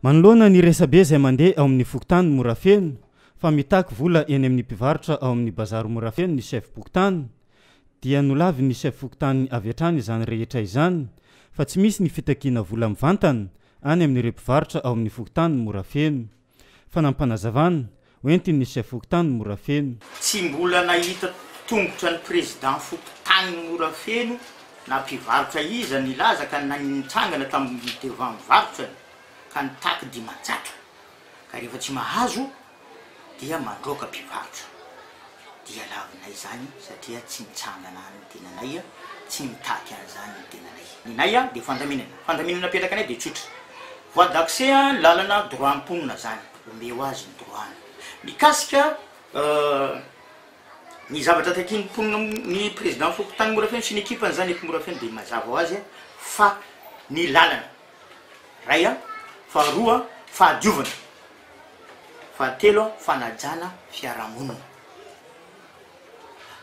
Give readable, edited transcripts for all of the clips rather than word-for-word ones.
Manoloana ny resabe izay mandeha ao amin'ny fokontany Morafeno fa mitaky vola eny amin'ny mpivarotra ao amin'ny bazary Morafeno ny chef-pokontany dia nolavin'ny chef fokontany avy hatrany izany rehetra izany fa tsy misy ny fitakiana vola mivantana any amin'ireo mpivarotra ao amin'ny fokontany Morafeno. Fanampanazavana, hoentin'ny chef fokontany Morafeno. Tsy mbola nahita tongotra ny président fokontany Morafeno na mpivarotra iza nilaza ka nitsangana tamin'ny devant varotrany ka nitaky 500 ka rehefa tsy mahazo dia mandroaka mpivarotra dia lavinay izany satria tsy mitsangana any ny tenanay tsy mitaky an'izany ny tenanay. Ny nay dia fandaminana, fandaminana apetraka anay dia tsotra, voie d'accès lalana droit mponina zany, omeo azy ny droit-ny. Mikasika ny zavatra takian'ny mponina ny président fokontany Morafeno sy ny ekipany zany eto Morafeno dia mazava ho azy fa ny lalana ray faharoa fahadiovana. Fahatelo, fanajana fiarahamonina.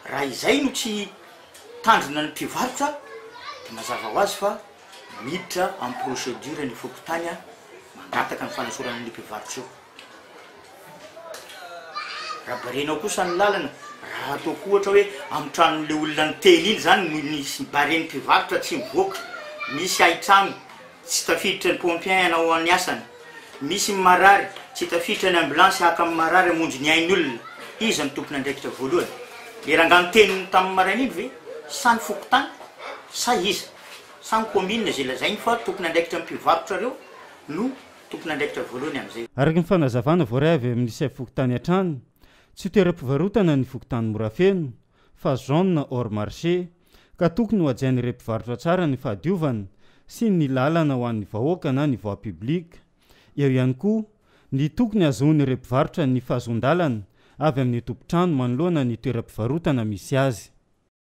Raha izay no tsy tandrina ny mpivarotra dia mazava ho azy fa miditra amin'ny procédure ny fokontany mangataka ny fanasorana an'io mpivarotra io. Raha barenao kosa ny lalana, raha ataoko ohatra hoe amin'ny tranon'ilay olona niteny iny izany no nisy baren'ny mpivarotra tsy mivoaka, misy hain-trano Tsy tafiditra ny pompier hanao ny asany. Misy ny marary, tsy tafiditra ny ambulance haka ny marary hamonjy ny ain'ny olona. Iza no tompon'andraikitra voalohany? Le rangahy niteny tamin'ny maraina iny ve? Sa ny fokontany? Sa iza? Sa ny commune izay lazainy fa tompon'andraikitra ny mpivarotra reo no tompon'andraikitra voalohany amin'izay? Araka ny fanazavana voaray avy amin'ny sefo fokontany hatrany, tsy toeram-pivarotana ny fokontany Morafeno fa zone hors marché ka tokony ho hajain'ireo mpivarotra tsara ny fahadiovana sy ny lalana ho an'ny vahoaka na ny voie publique. Eo ihany koa ny tokony hahazoan'ireo mpivarotra ny fahazoan-dalana avy amin'ny tompon-trano manoloana ny toeram-pivarotana misy azy.